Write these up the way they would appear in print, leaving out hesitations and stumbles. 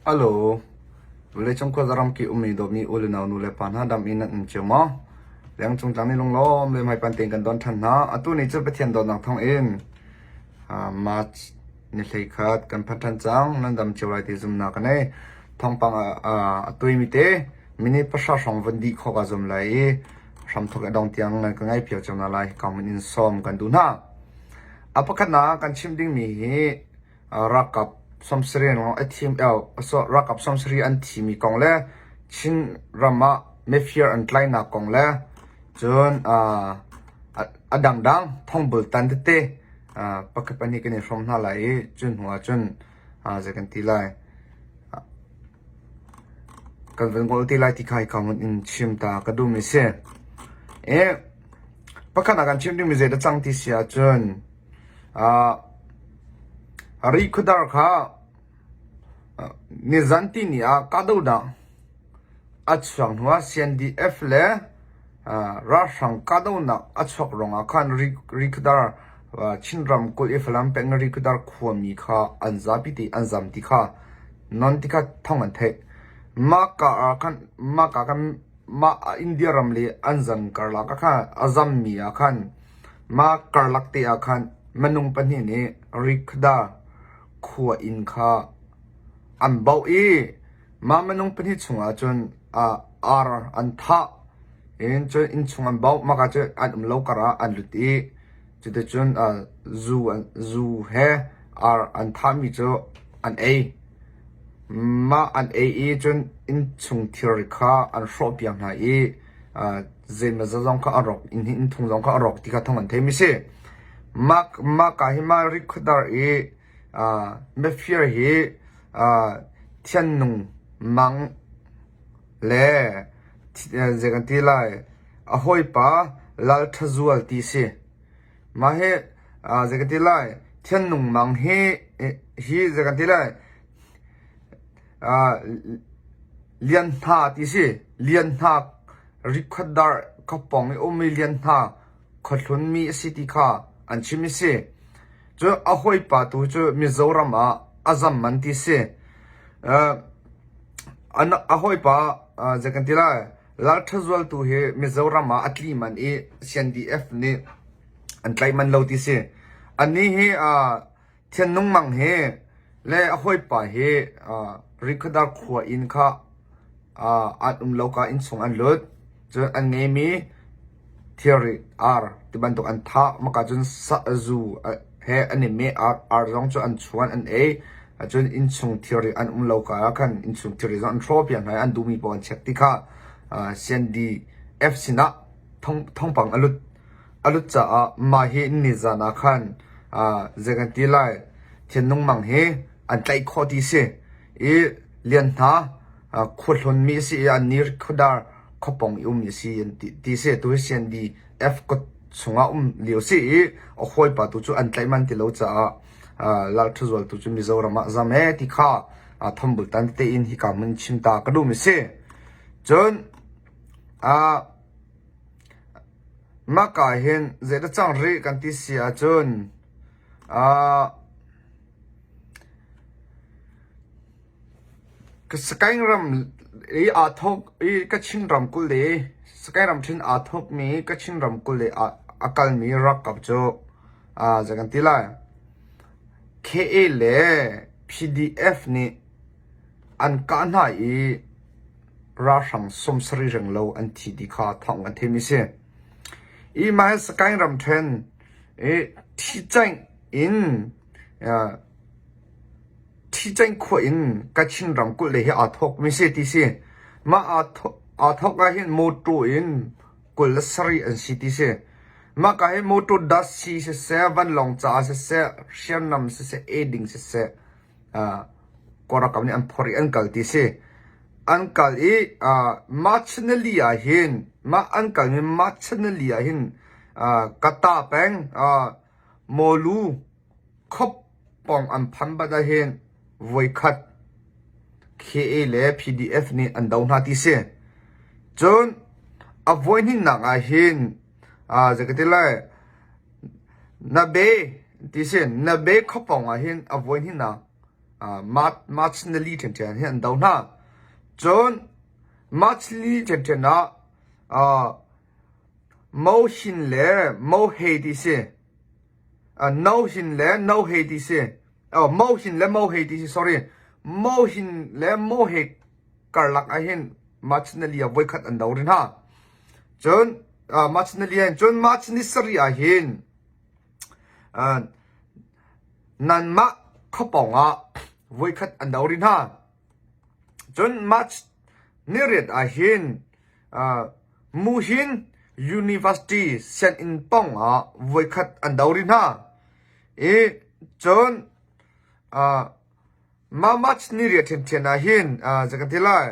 Alo, vawleicung khuaza ramkip ummi dawtmi u le nau nu le pa hna dam in nan um cio maw? Lengcung tlang nih lunglawm le hmaipan tein kan don ṭhan hna. Atu ni cu Pathian dawtnak thawng in March ni 11 kan phan ṭhan cang. Nan dam cio lai ti zumhnak ka nei. Thawngpang a tuimi te minute pahra hrawng vun dih khawh ka zum lai i hramthok le dong tiang nan ka ngaih piak cio hna lai. Hika hmun in sawm kan duh hna. A pakhatnak kan chim dingmi hi ralkap sawmsarih a thim ralkap sawmsarih an thimi kong le Chin ram ah mifir an tlainak kong le cun a dangdang thongbul tan tete pakhat pahnih kan i hrawm hna lai i cu hnu ah cun zei kan ti lai kan van ngol te lai ti kha hika hmun in chim ta ka duhmi si. Pakhat ah kan chim dingmi zei dah cang ti si ahcun Rihkhawdar kha nizan tihni ah kahdohnak a chuak hnuah CNDF le ralhrang kahdohnak a chuak ruangah khan Rihkhawdar Chin ramkulh i Falam peng Rihkhawdar khuami kha an zapi te an zam ti kha non ti kha thawng an theih. Mah ka ah khan mah ka khan mah India ram le an zam karlak ah khan a zammi ah khan Mah karlak te ah khan minung pahnih nih Rikhda khua inn kha an bauh i mah minung pahnih chungah cun ar an thah in cun innchung an bauh. Mah ka cu an um lo karah an lut i cuticun zu he ar an thahmi cu an ei. Mah an ei i cun innchung thilri kha an hrawhpiak hna i zeimawzat zong kha a rawk inn hi innthung zong kha a rawk ti kha thawng an theimi si. Mah mah ka hi mah rikhuadar i mifir hi thiannung mang le zei kan ti lai a hawipa Lal Ṭha Zual ti si. Mah hi zei kan ti lai thiannung mang hi hi zei kan ti lai Lian hna ti si. Lian hna rikhuatdar khuapawng i ummi lian hna khuahlunmi a si ti kha an chim i si. Cun a hawipa tu cu Mizoram ah a zam man ti si. A hawipa zei kan ti lai Lal Ṭha Zual tu hi Mizoram ah a tli man i CNDF nih an tlaih man lo ti si. Anih hi Thiannung Mang hi le a hawipa hi Rikhuadar khua inn kha an um lo ka innchung an lut. Cun an ngeimi thilri ar tibantuk an thah. Maka cun zu he an i meh. Ar zong cu an chuan an ei. Cun innchung thilri an um lo ka ah khan innchung thilri zong an hrawhpiak hna i an duhmi paoh an check ti kha CNDF sinah thawngpang a lut. A lut caah mah hi nizan ah khan zei kan ti lai Thiannung Mang hi an tlaih khawh ti si i Lian hna khua hlonmi a si i an ni khuadar khuapong i ummi a si an ti si. Tu hi CNDF kut chungah um lio si i a hawipa tu cu an tlaih man ti lo caah Lal Ṭha Zual tu cu Mizoram ah zam ee ti kha thambul tan tete in hika hmun chim ta ka duhmi si. Cun Mah ka hin zeidah cang rih kan ti si ahcun Sagaing ram i aa thawk i Kachin ramkulh i Sagaing ramṭhen aa thawkmi Kachin ramkulh i a kalmi ralkap cu zei kan ti lai KA le PDF nih an kah hna i ralhrang 70 renglo an thi ti kha thawng kan theimi si. I mah hi Sagaing ramṭhen i Ṭhicaing in Ṭhicaing khua in Kachin ramkulh lei hi aa thawkmi si ti si. Mah aa thawk ah hin mawṭaw in 27 an si ti si. Mah ka hi mawṭaw dasi siseh, vanlawng caah siseh, hriamnam siseh, eiding siseh, Kawlram nih an phorh i an kal ti si. An kal i March nili ah hin mah an kalmi March nili ah hin Kata peng Mawlu khuapawng an phan bat ah hin voikhat KA le PDF nih an do hna ti si. Cun a voihnihnak ah hin zei ka ti lai Na be ti si. Na be khuapawng ah hin a voihnihnak. March nili ṭhiamṭhiam hin an do hna. Cun March li ṭhiamṭhiam ah Mohin le Mohe ti si. Nohin le Nohe ti si. Mohin le Mohe ti si sorry. Mohin le Mohe karlak ah hin March nili ah voikhat an do rih hna. Cun March nili ah hin cun March ni sarih ah hin Nanmah khuapawng ah voikhat an do rih hna. Cun March niriat ah hin Muhin University sianginn pawng ah voikhat an do rih hna. I cun mah March niriat ṭhiamṭhiam ah hin zei kan ti lai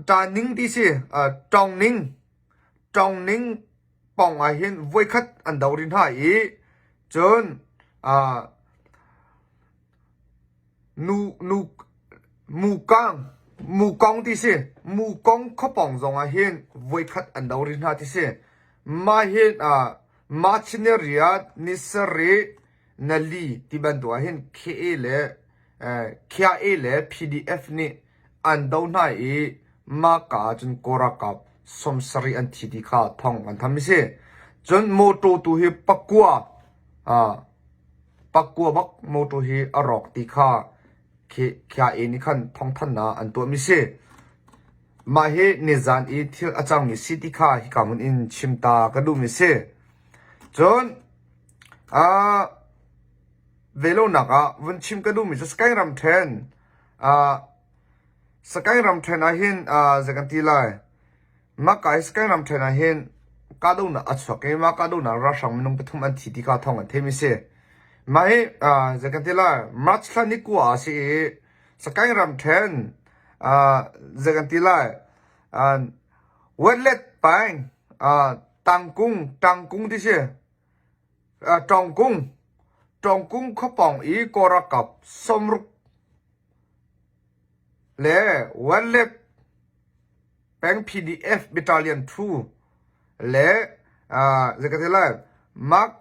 ṭah ning ti si ṭawng ning Ṭawngning pawng ah hin voikhat an do rih hna i cun nu nu mukang mukong ti si mukong khuapawng zong ah hin voikhat an do rih hna ti si. Mah hi March ni riat ni sarih nali ti bantuk ah hin KA le KIA le PDF nih an doh hna i mahka ah cun Kawl ralkap 70 an thi ti kha thawng an tham a si. Cun mawṭaw tu hi pakua pakua bak mawṭaw hi a rawk ti kha KIA nih khan thawngthanhnak an tuahmi si. Mah hi nizan i thil a cangmi si ti kha hika hmun in chim ta ka duhmi si. Cun velonak ah vun chim ka duhmi cu Sky ramṭhen Sakaing ramṭhen ahhin zei kan ti lai, mah ka hi Sakaing ramṭhen ahhin kahdohnak a chuak i mah kahdohnak ralhrang minung pathum an thi ti kha thawng an theimi a si. Mah hi zei kan ti lai, March thla ni kua ah a si i Sakaing ramṭhen zei kan ti lai, Wetlet peng Tangkung Tangkung ti si. Ṭawngkung Ṭawngkung khuapawng i Kawl ralkap 60 le Wanlek peng PDF Battalion 2 le zei ka ti lai Mak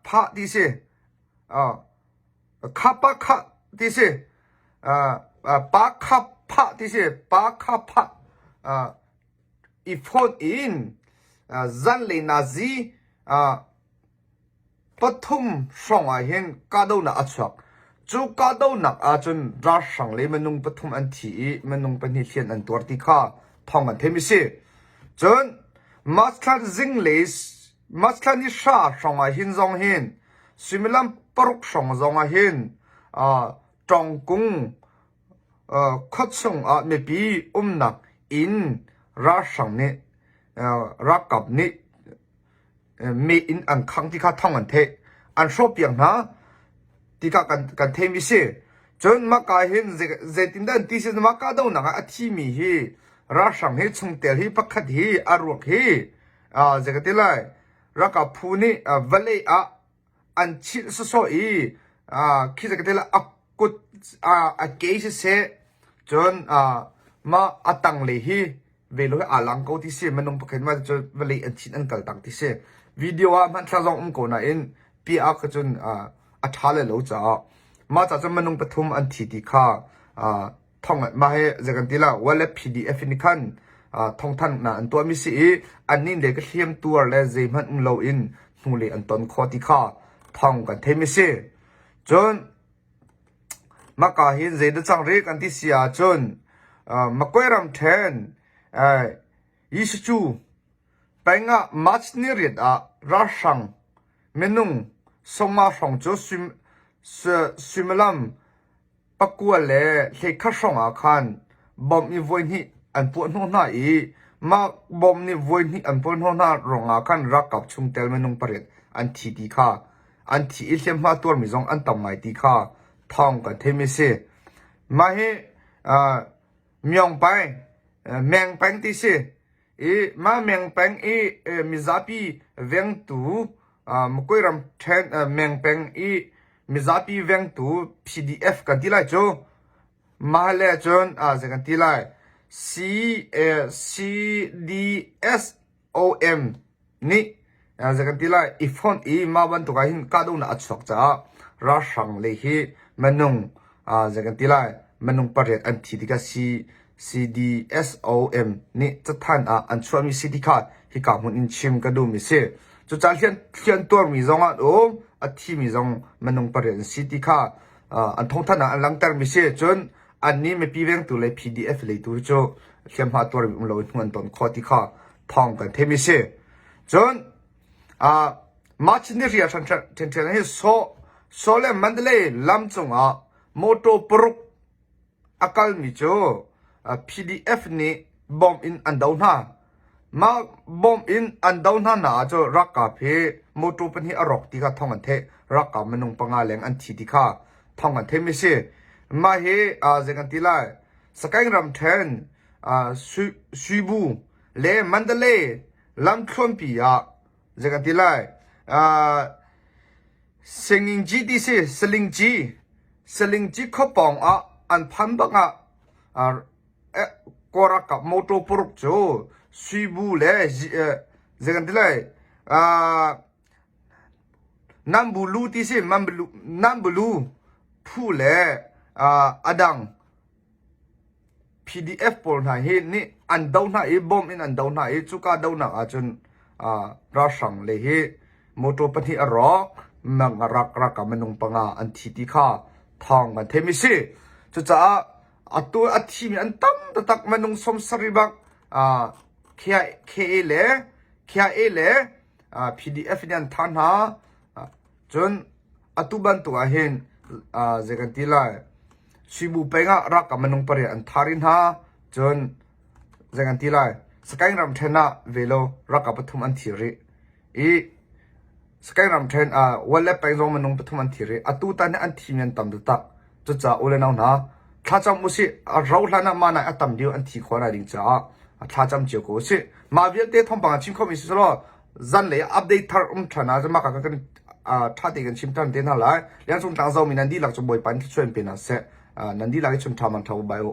Phah ti si Khapa Khah ti si Pa Kha Phah ti si Pa Kha Phah i fonh in zanlei nazi pathum hrawng ah hin kahdohnak a chuak. Cu kahdohnak ahcun ralhrang le minung pathum an thi i minung pahnih hliam an tuar ti kha thawng an theimi si. Cun March thla zinglei March thla ni hra hrawng ah hin zong hin suimilam paruk hrawng zong ah hin Ṭawngkung Khuachung ah mipi umnak inn ralhrang nih ralkap nih meh in an khangh ti kha thawng an theih. An hrawhpiak hna ti kha kan theimi si. Cun mahka hin zeitindah an ti si mah kahdohnak ah a thimi hi ralhrang hi chungtel hi pakhat hi a ruak hi zei ka ti lai ralkap phu nih vawlei ah an chilh sawsawh i khi ka ti a kut a ke siseh cun mah a tanglei hi velo hi aa lang ko ti si minung pakhat mah cu vawlei an chin an kal tak ti si video ah hmanthlak zong um ko nain piah ah cun a ṭha le lo caah mah ca cun minung pathum an thi ti kha thong mah hi zei kan ti la wallet PDF in khan thongthan na an tuahmi si i annih le ka hliam tuar le zeihmanh um loin hnulei an ton kho ti kha thong kan theimi si cun maka hin zei da cang ri kan ti si ahcun Makoi ram then Yisucu peng ah March ni riat ah ralhrang minung sawma hrawng cu suimilam Pakua le hleikhat hrawngah khan bomb i voihnih an puahhnawh hna i mah bomb nih voihnih an puahhnawh hna ruangah khan ralkap chungtel minung pariat an thi ti kha an thi i hliamhma tuarmi zong an tam ngai ti kha thawng kan theimi a si. Mah hi uh, Myongpai, Mengpeng ti si. I mah Mengpeng i mizapi vengtu Makoi ram ṭhen Mengpeng i mizapi vengtu PDF kan ti lai cu. Mah le cun zei kan ti lai C CDSOM nih. Zei kan ti lai i fonh i mah bantuk ah hin kahdohnak a chuak caah ralhrang lei hi minung zei kan ti lai minung pariat an thi tikah CDSOM nih cathanh ah an chuahmi si ti kha hika hmun in chim ka duhmi si. Cucaah hliam tuarmi zong an um, a thimi zong minung pariat an si ti kha an thawngthanh ah an langhtermi si. Cun annih mipi vengtu le PDF lei tu cu hliamhma tuarmi um loin hnu an ton khawh ti kha thawng kan theihmi si. Cun March ni ria ṭhenṭhen hi Saw le Mandalay lam cungah motor paruk a kalmi cu PDF nih bomb in an doh hna. Mah bomb in an doh hna hna ah cu ralkap hi motor pahnih a rawk ti kha thawng an theih. Ralkap minung panga leng an thi ti kha thawng an theihmi si. Mah hi zei kan ti lai Sagaing ramṭhen Suibu le Mandalay lamthluanpi ah zei kan ti lai Singingji ti si Salingji Salingji khuapawng ah an phan bak ah Kawl ralkap motor paruk cu Suibu le zei kan ti lai Nambulu ti si Nambulu phu le a dang PDF pawl hna hi nih an doh hna i bomb in an doh hna i cuka dohnak ahcun ralhrang lei hi motor pahnih a rawk mang a rak ralkap minung panga an thi ti kha thawng kan theihmi si. Cucaah atu a thimi an tam taktak minung 70 bak KA le KIA le PDF nih an thah hna. Cun atu bantuk ah hin zei kan ti lai Suibu peng ah ralkap minung pariat an thah rih hna. Cun zei kan ti lai Sagaing ramṭhen ah velo ralkap pathum an thi rih i Sagaing ramṭhen ah Wallep peng zong minung pathum an thi rih. Atu tan hi an thimi an tam taktak. Cucaah u le nau hna thlacam usih a rauh hlan ah mah nai a tam deuh an thi khawh lai ding caah thlacam cio ko usih. Mah vialte thawngpang ah chim khomi si selaw zanlei update thar um ṭhan ah mah ka kan ṭha tein kan chim ṭhan te hna lai. Liangcung tlang zomi nan dihlak cu Bawipa in thluachuah in pe hna seh. Nan dihlak i chun ṭha man ṭha u bai u.